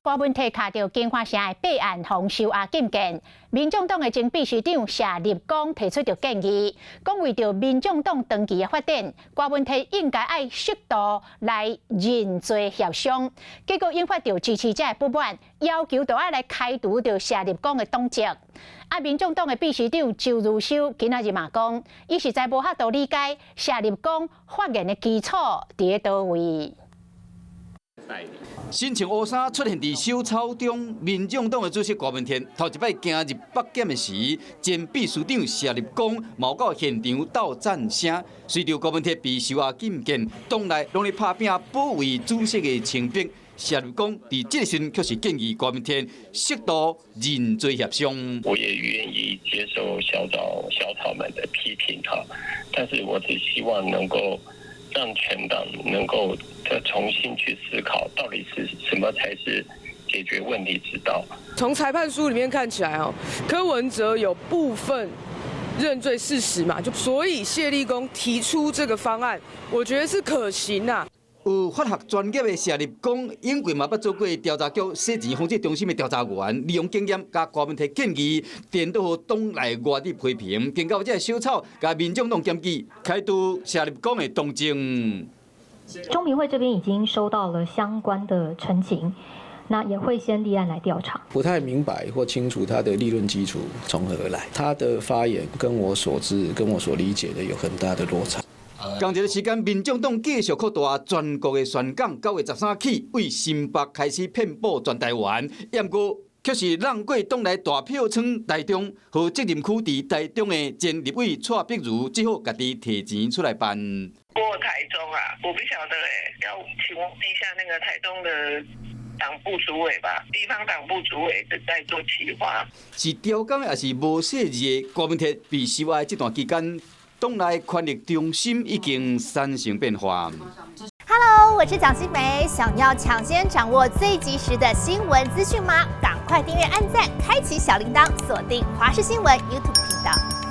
柯文哲跤著金華城的弊案，予收押禁見。民眾黨的前秘書長謝立功提出著建議，講為著民眾黨長期的發展，柯文哲應該愛適度來認罪協商。結果引發著支持者的不滿，要求著愛來開除著謝立功的黨籍。啊，民眾黨的秘書長周如修今仔日嘛講，伊實在無法度理解謝立功發言的基礎佇咧佗位。身穿烏衫出現佇小草中，民眾黨的主席柯文哲頭一擺行入北檢的時，前秘書長謝立功嘛到現場鬥讚聲。隨著柯文哲被收押禁見，黨內攏咧拍拚保衛主席的清白。謝立功佇這個時陣卻是建議柯文哲適度認罪協商。我也願意接受小草小草們的批評哈，但是我只希望能夠讓全黨能夠再重新去思考，到底是什麼才是解決問題之道。從裁判書裡面看起來，哦，柯文哲有部分認罪事實嘛，就所以謝立功提出這個方案，我覺得是可行啊。有法學專業的謝立功，永過嘛捌做過調查局洗錢防制中心的調查員，利用經驗共柯文哲建議，顛倒予黨內外的批評，經過這個小草，共民眾黨檢舉，開除謝立功的黨籍。中評會這邊已經收到了相關的陳情，那也會先立案來調查。不太明白或清楚他的立論基礎從何而來，他的發言跟我所知、跟我所理解的有很大的落差。仝一个時間，民眾黨繼續擴大全國的宣講。9月13起，對新北開始遍佈全台灣。毋過，卻是繞過黨內大票倉台中，予責任區佇台中的前立委蔡碧如只好家己提錢出來辦。過台中啊，我不曉得欸，要請問一下那個台中的黨部主委吧，地方黨部主委在做企劃。是刁工抑是無細膩的柯文哲被收押這段期間，黨內權力中心已經產生變化。 Hello，我是蔣新梅，想要搶先掌握最及時的新聞資訊嗎？趕快訂閱、按讚、開啟小鈴鐺，鎖定華視新聞 YouTube 頻道。